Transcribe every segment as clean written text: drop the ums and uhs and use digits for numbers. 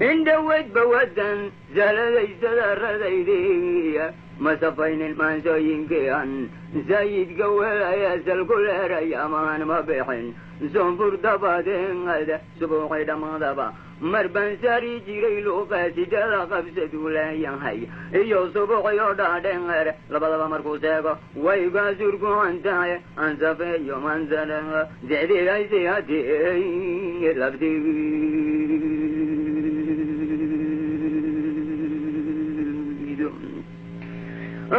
Indhaweyd bawadan zahladaysadarradaydiya masafaynin maansooyinkian sayidka welaya salku leeraya maan ma bixin soonfur dabadeengada subuuqay dhammaadaba mar baan saari jiray luuqaasidada qabsaduu leeyahay iyo subuuqyo dhaadheer labadaba markuu seego waygaa surguhantahay ansafeeyo mansara dicdigaysiati lafti.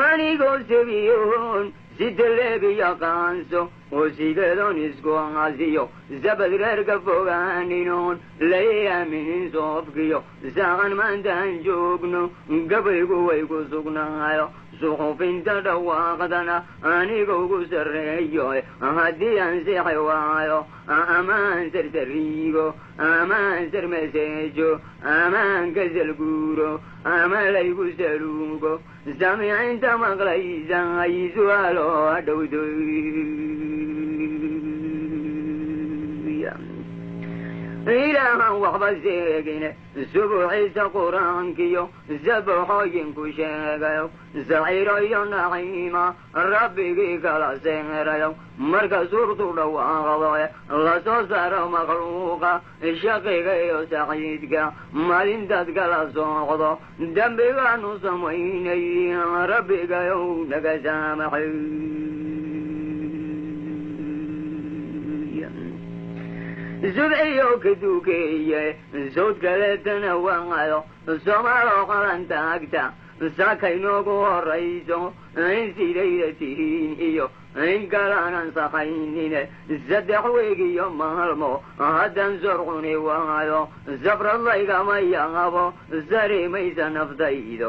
Anigoo sabiyoon sidaleebiya qaanso oo sideedoon isku casiyo zabad reerka fogaaninoon lay aaminin soofkiyo saacan maantaan joogno gabaygu way ku sugnaayo suxufinta dhawaaqdana aniga ugu sarreeyo, haddii aan seexi waayo amaan sarsariigo amaan sarmaseejo amaan kasalguuro ama laygu saluugo saamicinta maqlaysa ay su'aalo hadhowdo. Ilaahan waxba sheegine subuuxiisa qur-aankiyo sabuxooyinku sheegayo saciiro iyo naciima rabbigii kala seerayo marka suurtu dhawaaqdo lasoo saaro makhluuqa shaqiga iyo saciidka maalintaad kala soocdo dembigaanu samaynay rabbigayow naga saamaxay. Subciyo kadukeeye sawd kaleetana waayo soomaaloo qalan taagta saakay noogu horayso in sidayda tihiin iyo in kalaanan sahaynine 3 weegiyo maalmo haddan sorcuni waayo sabrad laygama yaabo sarimaysa naftaydo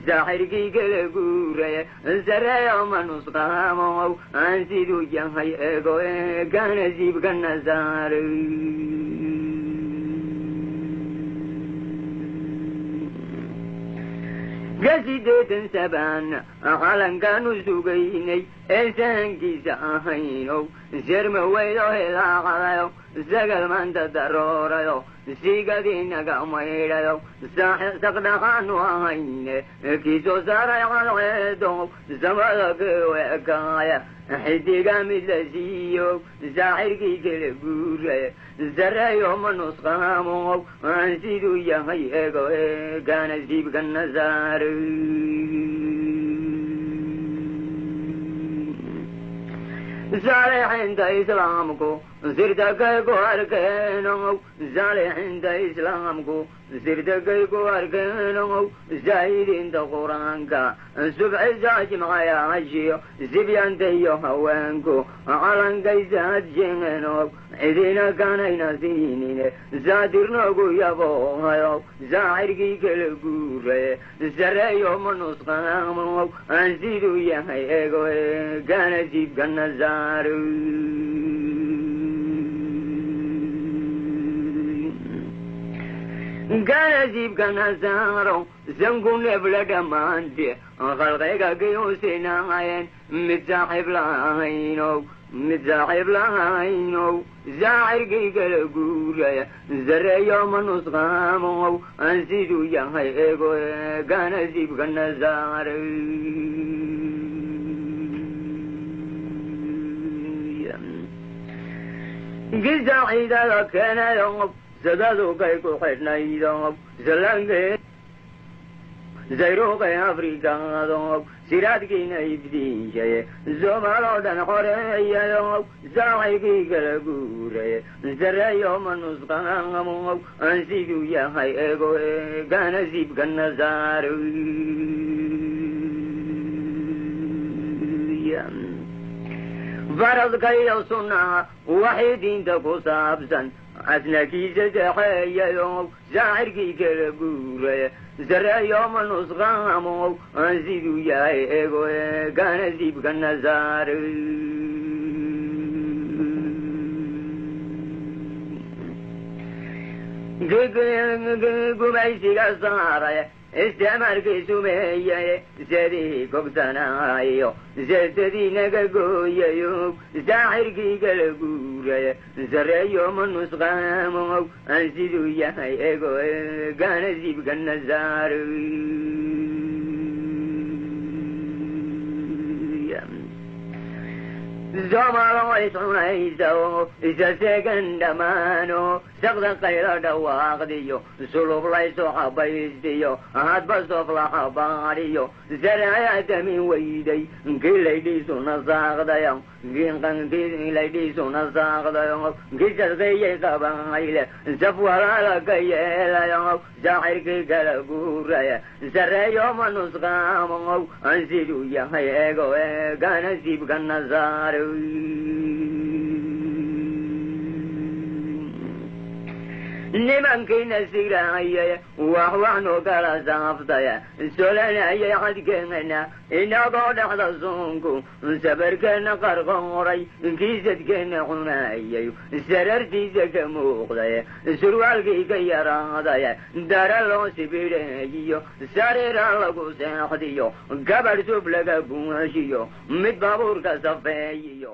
saaxirkii kala guuraye sareeyo ma nusqaamo aan siduu yahay ego kana siibkana saaray ka 80 sabaan calankaanu sugaynay ee sahankiisa ahaynow serma weydo hilaaqadayo sagal maanta daroorayo siigadiinaga maydhayo saqdhaqaanu ahayne kii soo saaray cadceedo samada keweekaaya xidiga mid la siiyo saaxirkii kala guuraye sareeyo ma nusqaamow aan siduu yahay ego kana siibkana saaray saalixiinta islaamku sirtakay ku arkeenow saalixiinta islaamku sirtakay ku arkeenow zaahidiinta qur-aanka subcisaa jimcayaashiyo sibyaanta iyo haweenku calankay saadjeenow cidina kanayna siinine saatirnogu yaboohayo saacirkii kala guuraye sareeyo ma nusqaamow aan siduu yahay ego kana siibkana saaray kana siibkana saaro sanku neefla dhammaante khalqiga kiyusinaayeen mid saaxiib lahaynow mid saaxiib lahaynow saacirkii kala guuraya sareeyo ma nusqaamow aan siduu yahay ego kana siibkana saaray gisacidada keenayo sadadukay ku xidhnaydo salanke zayruuqay afrikaado siraadkiina ifdiishaye soomaaloo dhan xoreeyayo saacirkii kala guuraye sareeyo ma nusqaamo aan siduu yahay ego kana siibkana saaray faradka iyo sunnaha waxay diinta ku saabsan casnakiisa dexeeyayo saacirkii kala guuraye sareeyo ma nusqaamo aan siduu yahay ego kana siibkana saaray Gumaysiga saaray, isticmaalkii sumeeyay, sadii kogsanaayo, sadadii naga gooyayo, saaxirkii kala guuray, sareeyo ma nusqaamow aan siduu yahay ego gana siibka nasaar. Soomalo iscunaysa oo isa seegan dhammaano, saqda qaylo dhawaaqdiyo, sulub layso xabaystiyo, hadba soof la xabaadhiyo, saraya damin weyday, kii laydhiisu nasaaqdayo, kii laydhiisu nasaaqdayo, kii sadqeeyay qabayle, saf walaala ka yeelayo, saaxirkii kala guuraya, sareeyo ma nusqaamow aan siduu yahay ego gana siibka nasaar. Nimankiina siraayay, wax wax noo kala saaftaya, solanayay xadkeena, inagoo dhexda soonku sabarkeena qarqooray, kiisadkeena cunayay, sarartiisa ka muuqday, surwaalkii ka yaraaday, dara loo sibidheeyiyo, sariira lagu seexdiyo, gabadh sub laga buuxiyo, mid baabuurka safeeyiyo.